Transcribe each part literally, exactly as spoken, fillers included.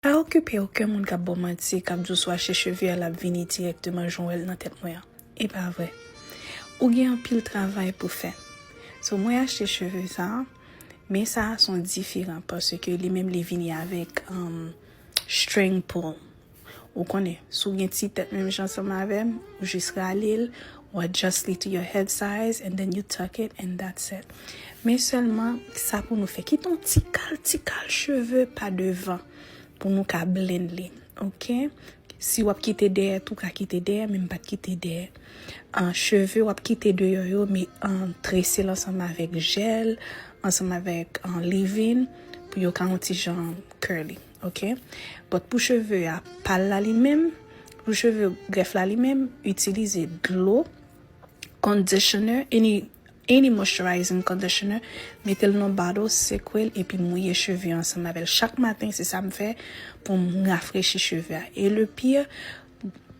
Pa okipe okenn moun k ap ba w manti, k ap di w si w achte cheve a, l ap vini dirèkteman jan w wè l nan tèt mwen an. E pa vre. Ou gen anpil travay pou fè. So, mwen achte cheve sa, men sa a se yon diferan paske li menm li vini avèk um, string pull. Ou konnen, si w gen ti tèt menm jan ansanm avè m, ou jis rale l, ou adjust li to your head size, and then you tuck it, and that's it. Men sèlman, sa pou nou fè. Kite yon ti kal, ti kal cheve pa devan pou nou ka blend li, oke? Si w ap kite dèyè tou, ka kite dèyè, men m pa t kite dèyè. An, cheve w ap kite deyò yo, men an, trese l ansanm avèk jèl, ansanm avèk an, leave-in, pou yo ka yon ti jan curly, oke? But pou cheve a, pal la li menm, pou cheve grèf la li menm, itilize dlo, conditioner, any, any moisturizing conditioner, mete l nan bottle, sekwe l, epi mouye cheve ansanm avè l. Chak maten, se sa m fè pou m rafrechi cheve a. E le pire,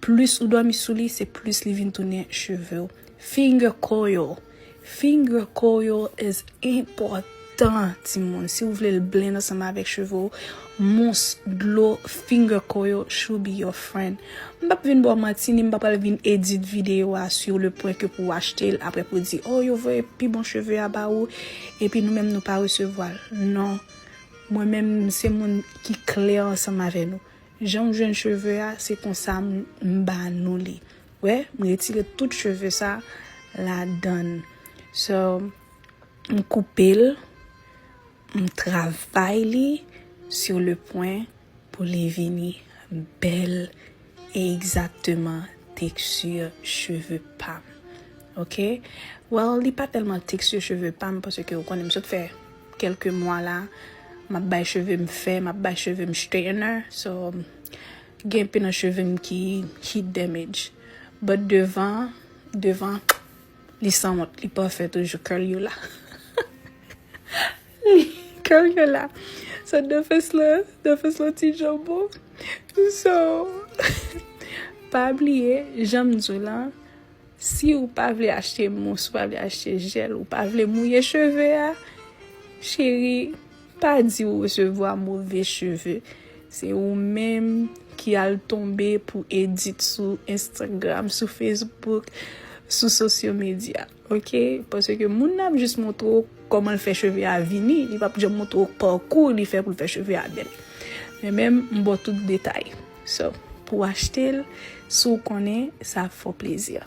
plis ou dòmi sou li, se plis li vin tounen cheve w. Finger coil. Finger coil is important, timoun. Si w vle l blend ansanm avèk cheve w, mousse, dlo, finger coil should be your friend. M p ap vin ba w manti, ni m pa pral vin edit videyo a sur le point ke pou w achte l, apre pou w di, oh, yo voye pi bon cheve a ba ou, epi nou menm nou pa resevwa l. Non. Mwen menm, se moun ki klè ansanm avè nou. Jan w jwenn cheve a, se konsa m, m ba nou li. Wè, m retire tout cheve sa ladan l. So, m koupe l, m travay li sur le point pou li vini bèl e egzakteman teksti cheve pa m. Oke? Well, li pa tèlman teksti cheve pa m paske ou konnen m sot fè kèlke mwa la, m ap bay cheve m fè, m ap bay cheve m straightener. So, gen pe nan cheve m ki heat damage. But devan, devan, li sanwont, li pafè toujou, curl yo la. Li curl yo la. So, nan fes la, nan fes la ti jan bon. So, pa bliye, jan m di w la, si ou pa vle achte mousse, ou pa vle achte jèl, ou pa vle mouye cheve a, cheri, pa di ou resevwa move cheve. Se ou menm ki al tonbe pou edit sou Instagram, sou Facebook, sou social media. Oke? Paske moun nan ap jis montre w kòman l fè cheve a vini, li p ap janm montre w pakou li fè pou l fè cheve a bèl. Men menm, m ba w tout detay. So, pou w achte l, si w konnen, sa ap fè w plezi.